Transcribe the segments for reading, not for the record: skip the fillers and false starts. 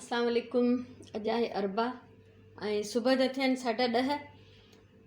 اسلام عليڪم اڄ آهي اربع ۽ صبح جا ٿيا آهن ساڍا ڏهه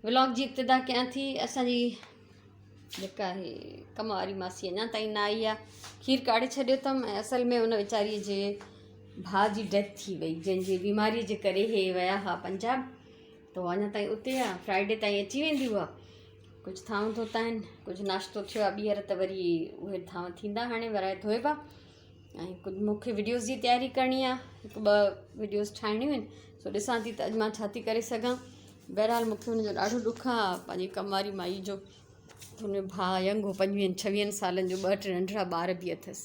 ولاگ جي ابتدا ڪيان ٿي اسانجي جيڪا هي ڪم واري ماسي اڃا تائين نه آئي آهي کير ڪاڙهي ڇڏيو اٿم ۽ اصل ۾ ان ويچاري جي ڀاء جي ڊيٿ ٿي وئي جنهن جي بيماري جي ڪري هي ويا هئا پنجاب ته اڃا تائين اتي آهي فرائيڊي تائين اچي ويندي اها ڪجهه ٿانو ڌوتا آهن ڪجهه ناشتو ٿيو آهي ٻيهر ته وري اهي ٿانو ٿيندا هاڻي ورائي ڌوئبا ۽ ڪجهه مون کي وڊيوز جي تياري ڪرڻي آهي هڪ ٻه وڊيوز ٺاهڻيون آهن سو ڏسان ٿي ته اڄ مان ڇا ٿي ڪري سگهان بهرحال مون کي هن جو ڏاڍو ڏک آهي پنهنجي ڪم واري مائي جو هن جو ڀاء ينگ هو پنجويهن ڇويهن سالن جو ٻه ٽي ننڍڙا ٻار به اٿس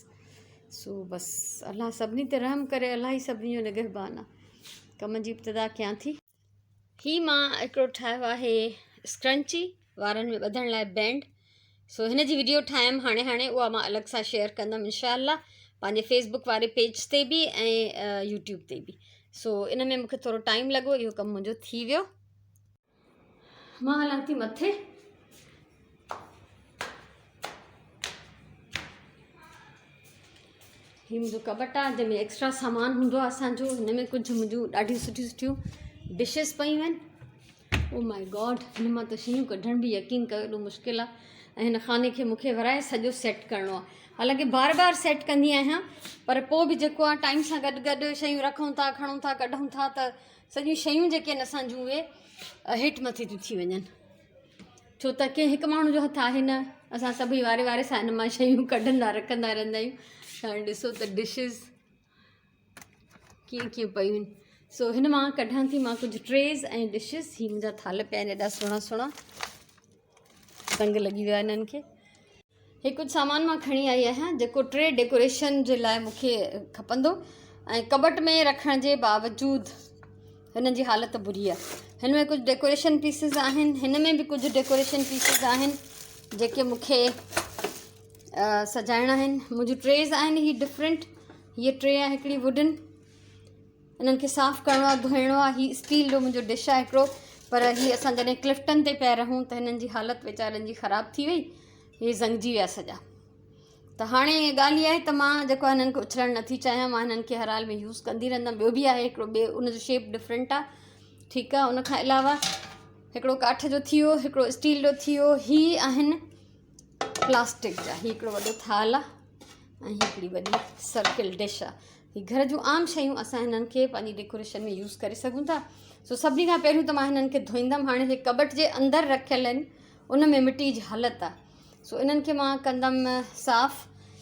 سو بس الله سڀني تي رحم ڪري الله ئي سڀني جو نگهبان آهي ڪم جي ابتدا ڪيان ٿي هي مان هڪڙو ٺاهيو آهي اسڪرنچي وارن ۾ ٻڌڻ لاء بينڊ سو هن جي وڊيو ٺاهيم هاڻي هاڻي اها مان الڳ سان شيئر ڪندم انشاء الله پنهنجي فيسبڪ واري پيج تي به ۽ يوٽيوب تي به سو ان ۾ مونکي ٿورو ٽائيم لڳو اهو ڪم منهنجو ٿي ويو مان هلان ٿي مٿي هي منهنجو ڪٻٽ آهي جنهن ۾ ايڪسٽرا سامان هوندو آهي اسانجو هن ۾ ڪجهه منهنجون ڏاڍيون سٺيون سٺيون ڊشز پيون آهن او مائي گاڊ هن مان ته شيون ڪڍڻ به يقين ڪيو ايڏو مشڪل آهي ۽ هن خاني کي مونکي ورائي سڄو سيٽ ڪرڻو آهي حالانڪه بار بار سيٽ ڪندي آهيان پر پوء به جيڪو آهي ٽائيم سان گڏ گڏ شيون رکون ٿا کڻون ٿا ڪڍون ٿا ته سڄيون شيون جيڪي آهن اسانجون اهي هيٺ مٿي ٿيون ٿي وڃن ڇو ته ڪنهن هڪ ماڻهو جو هٿ آهي نه اسان سڀئي واري واري سان ان مان شيون ڪڍندا رکندا رهندا آهيون هاڻي ڏسو ته ڊشز ڪيئن ڪيئن پيون آهن سو هن مان ڪڍان ٿي مان ڪجهه ٽريز ۽ ڊشز هي منهنجا ٿال پيا آهن ايڏا سهڻا سهڻا رنگ لڳي ويا انهن کي هي ڪجهه سامان مان کڻي آئي آهيان جيڪو ٽري ڊيڪوريشن جي لاء مون کي کپندو ۽ ڪٻٽ ۾ رکڻ جي باوجود هن جي حالت بري آهي هن ۾ ڪجهه ڊيڪوريشن پيسز آهن هن ۾ به ڪجهه ڊيڪوريشن پيسز آهن جيڪي مون کي سجائڻا آهن منهنجون ٽريز آهن هي ڊفرنٽ هيء ٽري آهي هڪڙي ووڊن انهن کي صاف ڪرڻو آهي ڌوئڻو آهي هي اسٽيل جو منهنجو ڊش آهي هڪڙو پر هي اسان جڏهن ڪلفٽن تي پيا رهون ته هنن جي حالت ويچارن جي خراب ٿي وئي هي زنگجي ويا سڄا ته هاڻي ڳالهه اها آهي ته مان جيڪو هنن کي اڇلڻ نٿي چاهيان مان هنن کي هر حال ۾ يوز ڪندي رهندم ٻيو به آهي هڪڙو ٻيو ان جو شيپ ڊفرنٽ آهي ٺيڪ آهي ان کان علاوه هڪڙو ڪاٺ جو ٿي ويو هڪڙو اسٽيل جو ٿي ويو هي آهن پلاسٽڪ جا هي هڪڙو وڏو ٿال آهي ۽ هڪڙي وڏي سرڪل ڊش آهي هي گهر جون عام شيون اسان هنن کي پنهنجي ڊيڪوريشن ۾ يوز ڪري سگهون ٿا سو سڀني کان پهريون ته مان هنن کي ڌوئيندم هاڻي هي ڪٻٽ جي اندر رکيل آهن ان ۾ مٽي جي حالت آهي سو انهن کي مان ڪندم صاف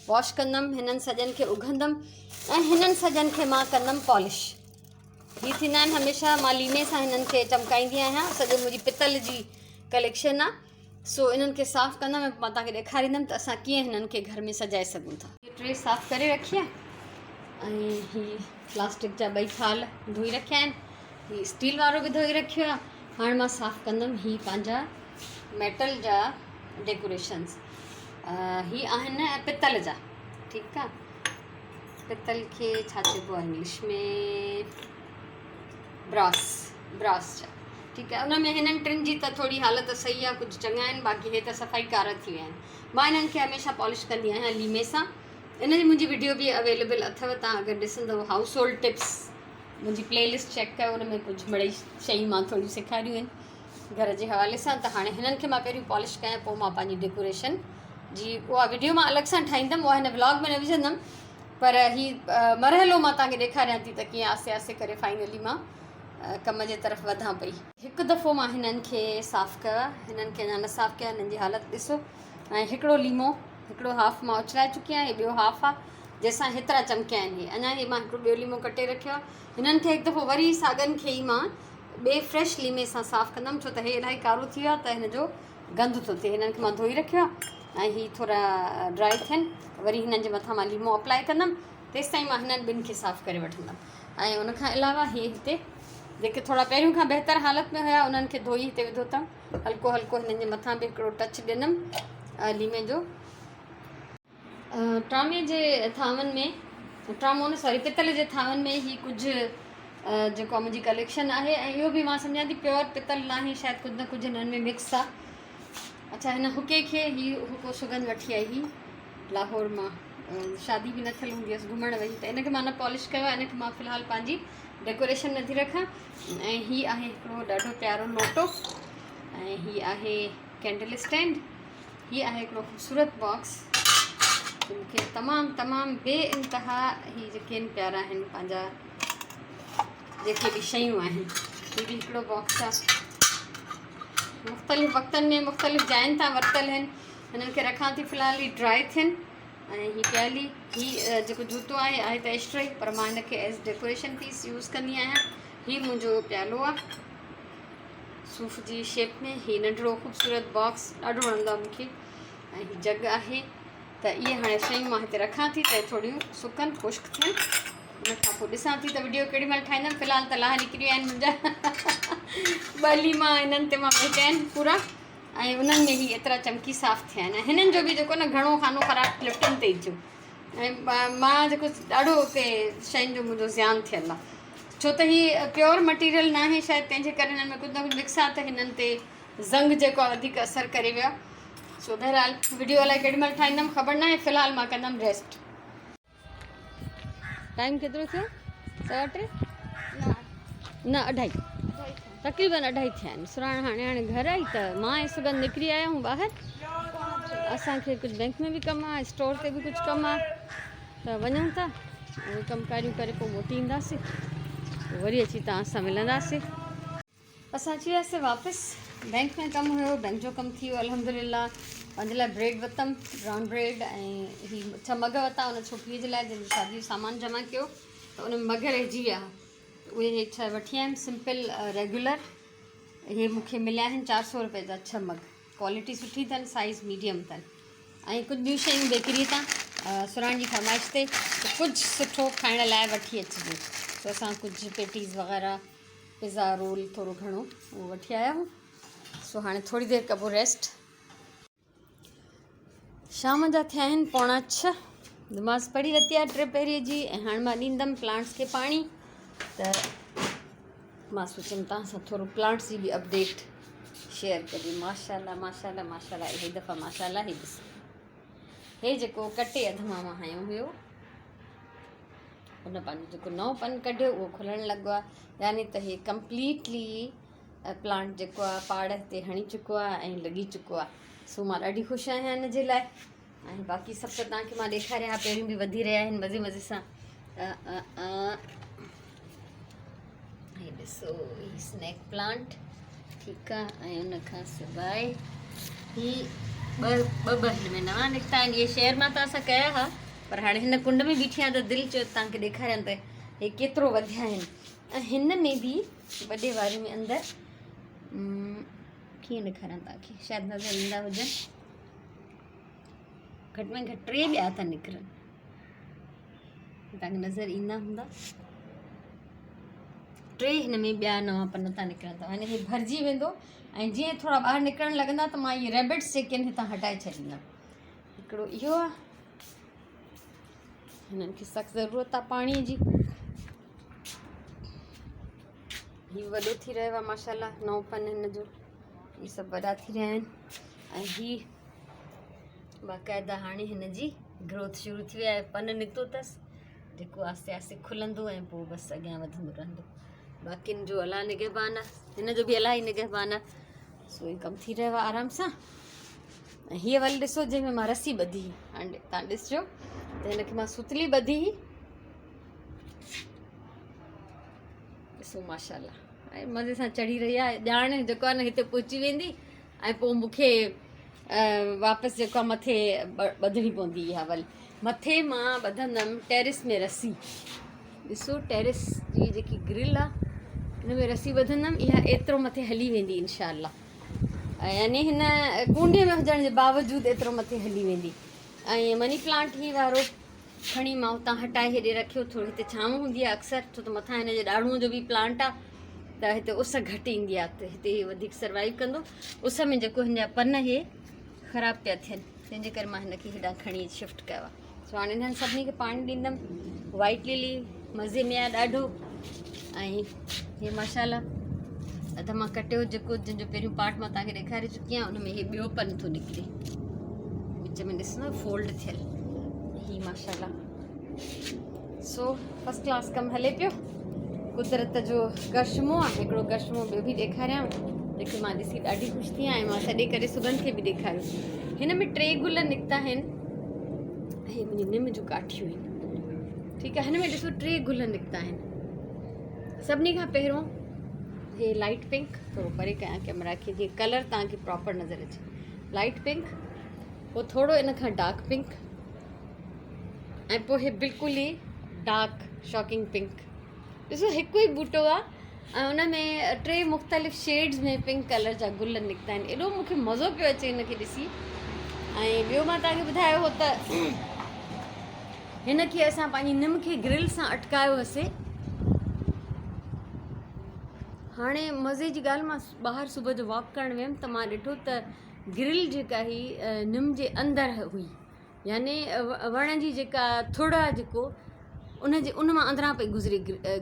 واش ڪندم هنن سڄن کي اگهندم ۽ هنن سڄن کي مان ڪندم پالش هي ٿيندا آهن هميشه مان ليمي سان هنن کي چمڪائيندي آهيان سڄو منهنجي پتل جي ڪليڪشن آهي سو انهن کي صاف ڪندم ۽ مان توهان کي ڏيکاريندم ته اسان ڪيئن هنن کي گهر ۾ سجائي سگهون ٿا. هي ٽري صاف ڪري رکي آهي ۽ هي پلاسٽڪ جا ٻئي ٿال ڌوئي رکيا آهن هي اسٽيل وارو به ڌوئي رکيو آهي هاڻي مان صاف ڪندم هي پنهنجا ميٽل جا ڊيڪوريشنس هي آهن پتل جا ٺيڪ آهي پتل کي ڇا چئبو آهي انگلش ۾ براس براس جا ٺيڪ آهي ان ۾ هنن ٽن جي ته ٿوري حالت صحيح آهي ڪجهه چڱا آهن باقي هي ته صفائي ڪارا ٿي ويا آهن مان انهن کي هميشه پالش ڪندي آهيان ليمي سان ان جي منهنجي وڊيو به اويليبل اٿو تان اگر ڏسندو هائوس هولڊ ٽپس منهنجي پلي لسٽ چيڪ ڪيو ان ۾ ڪجهه مڙئي شيون مان ٿوريون سيکاريون آهن گهر جي حوالي سان ته هاڻي هنن کي مان پهريون پالش ڪيان پوء مان پنهنجي ڊيڪوريشن جي اها وڊيو مان الڳ سان ٺاهيندم اها هن ولاگ ۾ نه وجهندم پر هي مرحلو مان توهان کي ڏيکاريان ٿي ته ڪيئن آهستي آهستي ڪري فائنلي مان ڪم جي طرف وڌان پئي. هڪ دفعو مان هنن کي صاف ڪيو آهي هنن کي اڃا نه صاف ڪيو آهي هنن جي حالت ڏسو ۽ هڪڙو ليمو هڪڙو هاف مان اڇلائي چڪي آهيان هي ٻيو هاف آهي جنهن سان هيترا چمڪيا آهن هي اڃا هي مان هڪڙو ٻيو ليمو ڪٽي رکيو آهي هنن کي هڪ دفعو وري ساڳن کي ئي مان ٻئي فريش ليمي سان صاف ڪندم ڇو ته هي الاهي ڪارو ٿي ويو آهي ته هن جو گند ٿو ٿئي هنن کي مان ڌوئي رکيو آهي ۽ هي ٿورا ڊرائي ٿين وري هنن جي مٿان مان ليمو اپلائي ڪندم تيستائين مان هنن ٻن کي صاف ڪري وٺندم ۽ ان کان علاوه هي هتي جيڪي ٿورا پهريون کان بهتر حالت ۾ هيا انهن کي ڌوئي هتي وڌو اٿم هلڪو هلڪو هنن جي مٿان به هڪڙو ٽچ ڏنم ليمي جو ٽرامي جي ٿانون ۾ ٽرامو نه سوري پتل جي ٿانون ۾ هي ڪجهه جيڪو منهنجي ڪليڪشن آهي ۽ اهو به مان سمجهان ٿي پيور پتل ناهي شايد ڪجهه نه ڪجهه هنن ۾ مڪس آهي اڇا هن حڪي کي هي حڪو سگند وٺي آئي هي لاهور مان شادي به نه ٿيل هوندي هيس گهمڻ وئي ته ان کي مان نه پالش ڪيو آهي ان کي مان في الحال پنهنجي ڊيڪوريشن ۾ ٿي رکان ۽ هي آهي هڪڙو ڏاڍو پيارو لوٽو ۽ هي آهي ڪينڊل اسٽينڊ هي آهي هڪڙو خوبصورت باڪس مونکي تمام تمام بي انتها هي جيڪي آهن پيارا آهن پنهنجا جيڪي به شيون آهن هي به هڪڙو باڪس آهي مختلف وقتن ۾ مختلف جاين تان ورتل آهن هنن کي رکان ٿي في الحال هي ڊرائي ٿين ۽ هي پيالي هي جيڪو جوتو آهي آهي ته اشٽري پر مان هن کي ايز ڊيڪوريشن پيس يوز ڪندي آهيان هي منهنجو پيالو آهي صوف جي شيپ ۾ هي ننڍڙو خوبصورت باڪس ڏاڍو وڻندو آهي مونکي ۽ هي جڳ آهي ته اهي هاڻي شيون مان هتي رکان ٿي ته ٿوريون سڪن خشڪ ٿين ان کان پوء ڏسان ٿي ته وڊيو ڪهڙي مهل ٺاهيندم في الحال ته لاهه نڪري ويا آهن منهنجا ٻه ليما هنن تي مان مهٽيا آهن پورا ۽ انهن ۾ هي ايترا چمڪي صاف ٿيا آهن ۽ هنن جو به جيڪو نه گهڻو خانو خراب ڪلفٽن تي ئي ٿيو ۽ مان جيڪو ڏاڍو اتي شين جو منهنجو زيان ٿيل آهي ڇو ته هي پيور مٽيريل نه آهي شايد تنهن جي ڪري هنن ۾ ڪجهه نه ڪجهه مڪس آهي ته هنن تي زنگ جيڪو آهي وڌيڪ اثر ڪري ويو آهي سو بهرحال وڊيو الائي ڪيڏي مهل ٺاهيندم خبر نه آهي في الحال مان ڪندم ريسٽ ٽائيم ڪيترو ٿيو سوا ٽي نه اڍائي تقريبن اڍائي ٿيا آهن سراڻ هاڻي هاڻي گهر آئي ته مان ۽ سگن نڪري آيا آهيون ٻاهر اسانکي ڪجهه بينڪ ۾ به ڪم آهي اسٽور تي به ڪجهه ڪم آهي ته وڃون ٿا اهي ڪم ڪاريون ڪري پوء موٽي اينداسين وري اچي توهان سان ملنداسين اسان اچي وياسي واپس بينڪ ۾ ڪم هيو بينڪ جو ڪم ٿي ويو الحمدلله پنهنجي لاء بريڊ ورتم برائون بريڊ ۽ هي ڇهه مگ ورتا ان ڇوڪري جي لاء جنهن جو شادي جو سامان جمع ڪيو ته ان ۾ مگ رهجي ويا اهي هي ڇهه وٺي آيم سمپل ريگولر هي مونکي مليا آهن چار سو روپئي جا ڇهه مگ ڪوالٽي سٺي اٿن سائز ميڊيم اٿن ۽ ڪجهه ٻيون شيون بيڪري تان سراڻ جي فرمائش تي ڪجهه سٺو کائڻ لاء وٺي اچجو سو اسان ڪجهه پيٽيز وغيره پزا رول ٿورو گهڻو اهو وٺي آيا آهيون سو هاڻي ٿوري دير ڪبو ريسٽ. شام جا ٿيا آهن پوڻا ڇهه نماز پڙهي ورتي آهي ٽي پهري جي ۽ هاڻي مان ڏيندم پلانٽس کي پاڻي ته مان سوچيم توهان سان ٿورو پلانٽس جي به اپڊيٽ شيئر ڪجي ماشاءالله ماشاءالله ماشاءالله الاهي دفعا ماشاءالله هي ڏس هي جيڪو ڪٽي اڌ مان مان هنيو هيو ان پنهنجو جيڪو نئون پن ڪڍيو اهو کلڻ لڳو آهي يعني ته هي ڪمپليٽلي پلانٽ جيڪو آهي پاڙ هتي هڻي چڪو آهي ۽ لڳي چڪو آهي سو مان ڏاڍي خوش آهيان هن جي لاء ۽ باقي سڀ ته توهان کي مان ڏيکاريا پهريون به وڌي رهيا آهن مزي مزي سان هي ڏسو هي اسنيڪ پلانٽ ٺيڪ آ ۽ ان کان سواء هي ٻه ٻه ٻه هن ۾ نوان نڪتا آهن اهي شهر مان ته اسان ڪيا ها پر هاڻي هن ڪنڊ ۾ بيٺي آهيان ته دل چيو توهان کي ڏيکاريان ته هي ڪيترو وڌيا آهن ۽ هن ۾ به وڏي واري ۾ اندر ڪيئن ڏيکاريان توهان کي شايد نظر ايندا هجن گهٽ ۾ گهٽ ٽي ٻيا ٿا نڪرن توهان کي نظر ايندا هوندا ٽي هن ۾ ٻيا نوان پن ٿا نڪرن ٿا يعني هي ڀرجي ويندو ۽ جيئن ٿورا ٻاهر نڪرڻ لڳندا ته مان اهي ريبٽس جيڪي آهن هتان هٽائي ڇڏيندم هڪڙو اهو آهي هنن کي سخت ضرورت آهي پاڻي جي هي وڏو ٿي رهيو آهي ماشاءالله نئون پن هن جو هي سڀ وڏا ٿي رهيا آهن ۽ هي باقاعده هاڻي هن جي گروٿ شروع ٿي وئي آهي پن نڪتو اٿس جيڪو آهستي آهستي کلندو ۽ پوء بس اڳيان وڌندو رهندو باقين جو الله نگهبان آهي هن جو به الله ئي نگهبان آهي سو هي ڪم ٿي رهيو آهي آرام سان ۽ هيء ول ڏسو جنهن ۾ مان رسي ٻڌي هاڻي تان ڏسجو ته هن کي مان ستلي ٻڌي ڏسو ماشاءالله ۽ مزي سان چڙهي رهي آهي ڄاڻ جيڪو آهي نه هتي پهچي ويندي ۽ پوء مون کي واپس جيڪو آهي مٿي ٻڌڻي پوندي اها ول مٿي مان ٻڌندم ٽيرس ۾ رسي ڏسو ٽيرس جي جيڪي گرل آهي ان ۾ رسي ٻڌندم اها ايترو مٿي هلي ويندي انشاء الله يعني هن ڪونڊي ۾ هجڻ جي باوجود ايترو مٿي هلي ويندي ۽ مني پلانٽ هي وارو کڻي مان اتان هٽائي هيڏي رکيو ٿورو هتي ڇانو هوندي آهي اڪثر ڇو ته مٿان هن جي ڏاڙهون جو به پلانٽ آهي ته هتي اس گهٽ ايندي آهي ته هتي هي وڌيڪ سروائيو ڪندو اس ۾ جيڪو هن جا پن هي خراب پيا ٿين تنهن جي ڪري مان هن کي هيڏانهن کڻي شفٽ ڪيو آهي سو هاڻي هنن سڀني کي پاڻي ڏيندم وائٽ للي مزي ۾ آهي ڏاڍو ۽ هي ماشاءالله اڌ مان ڪٽيو جيڪو جنهن جو پهريون پارٽ مان توهان کي ڏيکاري چڪي آهيان ان ۾ هي ٻيو پن ٿو نڪري وچ ۾ ڏسندو فولڊ ٿيل هي ماشاءالله سو فرسٽ ڪلاس ڪم هلي پيو. قدرت جو ڪرشمو آ. هڪڙو ڪرشمو ٻيو به ڏيکاريان جيڪي مان ڏسي ڏاڍي خوش ٿي آهيان. مان سڏي ڪري سگن کي به ڏيکاريو. هن ۾ ٽي گل نڪتا آهن. هي منهنجي نم جون ڪاٺيون آهن. ٺيڪ آهي، هن ۾ ڏسو ٽي گل نڪتا آهن. سڀني کان پهريون هي لائٽ پنڪ، ٿورو پري ڪيان ڪيمرا کي جيئن ڪلر توهان کي پراپر نظر اچي. لائٽ پنڪ، پوء ٿورو ان کان ڊارڪ پنڪ ۽ پوء هي بلڪل ئي ڊارڪ شاڪنگ پنڪ. ڏسو هڪ ئي ٻوٽو آ ۽ ان ۾ ٽي مختلف شيڊز ۾ پنڪ ڪلر جا گل نڪتا آهن. ايڏو مون کي مزو پيو اچي هن کي ڏسي. ۽ ٻيو مان توهان کي ٻڌايو هو ته هن کي اسان پنهنجي نم کي گرل سان اٽڪايو هوسي. هاڻي مزي جي ڳالهه، مان ٻاهر صبح جو واڪ ڪرڻ ويم ته مان ڏٺو ته گرل جيڪا هئي نم جي اندر هئي، يعني وڻ جي جيڪا ٿڙ آهي جيڪو ان جي ان مان اندران پئي گذري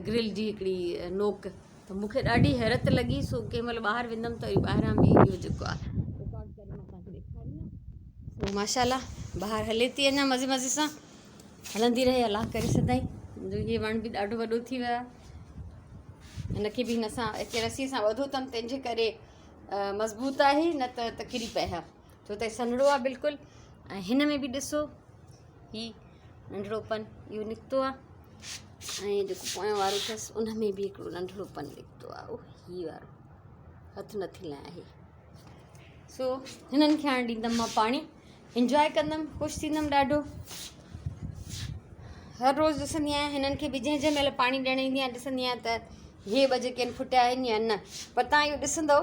گرل جي هڪڙي نوڪ. ته مون کي ڏاڍي حيرت لڳي. سو ڪنهن مهل ٻاهر ويندم ته وري ٻاهران به اهو جيڪو آهي رڪارڊ ڪري مان توهان کي ڏيکاريندم. سو ماشاء الله بهار هلي ٿي اڃا مزي مزي سان هلندي رهي، الله ڪري سدائين. منهنجو هي وڻ به ڏاڍو وڏو ٿي ويو آهي. هن کي به هن سان هڪ رسي سان ٻڌو اٿم، تنهن جي ڪري مضبوط آهي، نه ته ته ڪري پئي ها، ڇو ته سنهڙو آهي بلڪل. ۽ هن ۾ به ڏسو هي ننڍڙو پن اهو نڪتو آهي ۽ جيڪو پويان وارو اٿس ان ۾ به هڪڙو ننڍڙو پن نڪتو آهي، اهو هي وارو هٿ نٿي لايان هي. سو هنن کي هاڻي ڏيندم مان پاڻي، انجواء ڪندم، خوش ٿيندم ڏاڍو. هر روز ڏسندي آهيان هنن کي به، جنهن جنهن مهل پاڻي ڏيڻ ايندي آهيان ڏسندي آهيان ته هي ٻه جيڪي آهن ڦٽيا آهن يا نه. پر تان اهو ڏسندو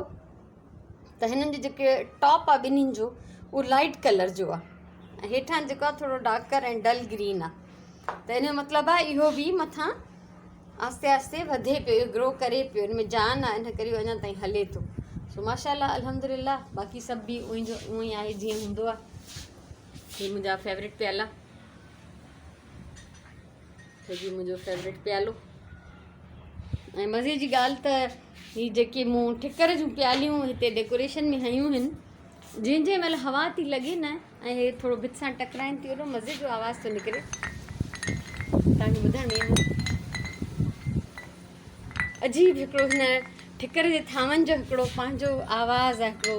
ته هنن جو جيڪي ٽاپ آهي ٻنهين جو اهو لائٽ ڪلر جو آهي ۽ هيٺان جيڪو آهي ٿورو ڊارڪر ۽ ڊل گرين آهي. ته ان جو مطلب آهي اهو به مٿان آهستي آهستي وڌي پيو، اهو گرو ڪري پيو، ان ۾ جان آهي، ان ڪري اهو اڃا تائين هلي ٿو. سو ماشاء الله الحمدلله باقي سڀ به اونئي جو اونئي آهي جيئن هوندو آهي. هي منهنجا فيورٽ پيالا، هي جي منهنجو فيورٽ پيالو. ۽ مزي جي ڳالهه ته هي جيڪي مون ٺڪر جون پياليون هتي ڊيڪوريشن ۾ هنيون هن، جنهن جنهن مهل هوا ٿي لڳي نه ۽ هي ٿورو ڀت سان ٽڪرائن ٿي، ايڏو مزي جو آواز ٿو نڪري، توهان کي ٻڌڻ ۾ ايندو. عجيب هڪڙو هن ٺڪر جي ٿانون جو هڪڙو پنهنجو آواز آهي، هڪڙو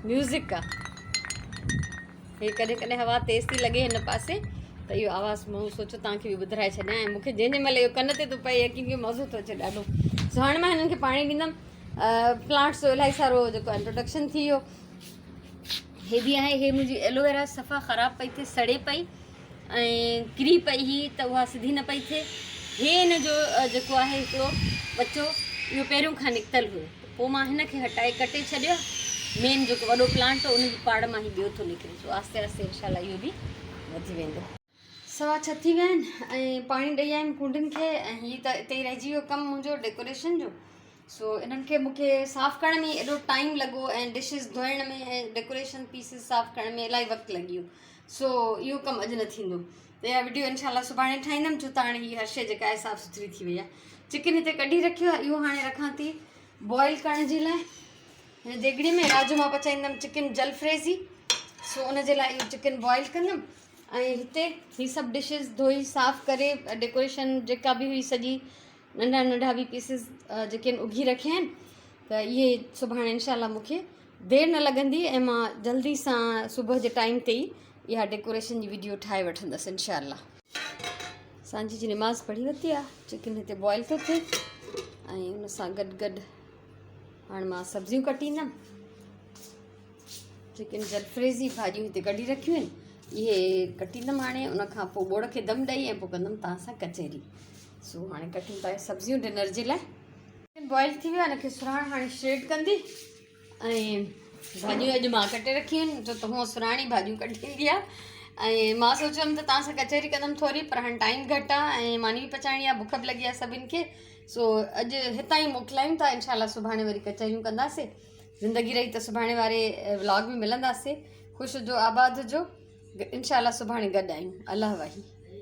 ميوزڪ آهي. هي ڪڏهن ڪڏهن هوا تيز ٿي لڳي هن پاسي ته اهو آواز مون سوچيو توهان کي به ٻڌرائي ڇڏيان. ۽ مون کي جنهن جنهن مهل اهو ڪن تي ٿو پئي يقين ڪيو مزو ٿو اچي ڏاڍو. سو هاڻي مان هنن کي پاڻي ڏيندم. پلانٽس جو الاهي سارو جيڪو انٽروڊڪشن ٿي ويو. هي به آهي، هي منهنجي ايلوويرا صفا خراب پئي ٿئي، سڙي پئي ۽ ڪري پئي هي ته اها سڌي نه پئي ٿئي. هي هن جو جيڪو آهي هڪڙو ٻچو اهو پهريون کان نڪتل هيو، پوء مان هن کي هٽائي ڪٽي ڇڏيو. مين جيڪو وڏو پلانٽ هو ان جي پاڙ مان هي ٻيو ٿو نڪري. سو آهستي آهستي انشاء الله اهو به وڌي ويندو. 6:15 ٿي ويا آهن ۽ پاڻي ڏئي آيم ڪونڊين کي ۽ هي ته اتي ئي رهجي ويو ڪم منهنجو ڊيڪوريشن جو. سو انهن کي مون کي صاف ڪرڻ ۾ ايڏو ٽائيم لڳو ۽ ڊشز ڌوئڻ ۾ ۽ ڊيڪوريشن پيسز صاف ڪرڻ ۾ الاهي وقت لڳي ويو. سو اهو ڪم اڄ نه ٿيندو ته اها وڊيو انشاء الله سڀاڻي ٺاهيندم، ڇو ته هاڻي هي هر شيء جيڪا آهي صاف سٿري ٿي وئي آهي. چڪن هتي ڪڍي رکيو آهي، اهو هاڻي رکان ٿي بوائل ڪرڻ جي لاء هن ديڳڙي ۾. رات جو مان پچائيندم چڪن جلفريزي، سو ان جي لاء اهو چڪن بوائل ڪندم. ۽ هتي هي سڀ ڊشز ڌوئي صاف ڪري ڊيڪوريشن جيڪا به هئي سڄي ننڍا ننڍا به پيسز جيڪي آهن اگهي رکيا آهن ته اهي سڀاڻي انشاء الله مون کي دير نه لڳندي ۽ مان جلدي سان صبح جي ٽائيم تي ئي اها ڊيڪوريشن جي ويڊيو ٺاهي وٺندس انشاء الله. سانجهي جي نماز پڙهي ورتي آهي، چڪن هتي بوائل ٿو ٿئي ۽ ان سان گڏ گڏ هاڻي مان سبزيون ڪٽيندم. چڪن جلفريزي ڀاڄيون هتي ڪڍي رکيون آهن، اهي ڪٽيندم هاڻي. ان کان پوء ٻوڙ کي دم ڏئي ۽ پوء ڪندم توهان سان ڪچهري. سو هاڻي ڪٽيون ٿا سبزيون ڊنر جي لاء. چڪن بوائل ٿي ويو آهي، هن کي سرهاڻ هاڻي شريڊ ڪندي ۽ ڀاڄيون اڄ مان ڪٽي رکيون آهن، ڇو ته هونء سرهاڻي ڀاڄيون ڪٽيندي آهي. ۽ مان سوچيم ته توهان سان ڪچهري ڪندم ٿوري، پر هاڻي ٽائيم گهٽ آهي ۽ ماني به پچائڻي آهي، بک به لڳي آهي سڀني کي. سو اڄ هتان ئي موڪلايون ٿا، انشاء الله سڀاڻي وري ڪچهريون ڪنداسين. زندگي رهي ته سڀاڻي واري ولاگ ۾ ملنداسين. خوش هجو، آباد هجو، انشاء الله سڀاڻي گڏ آهيون. الله واهي.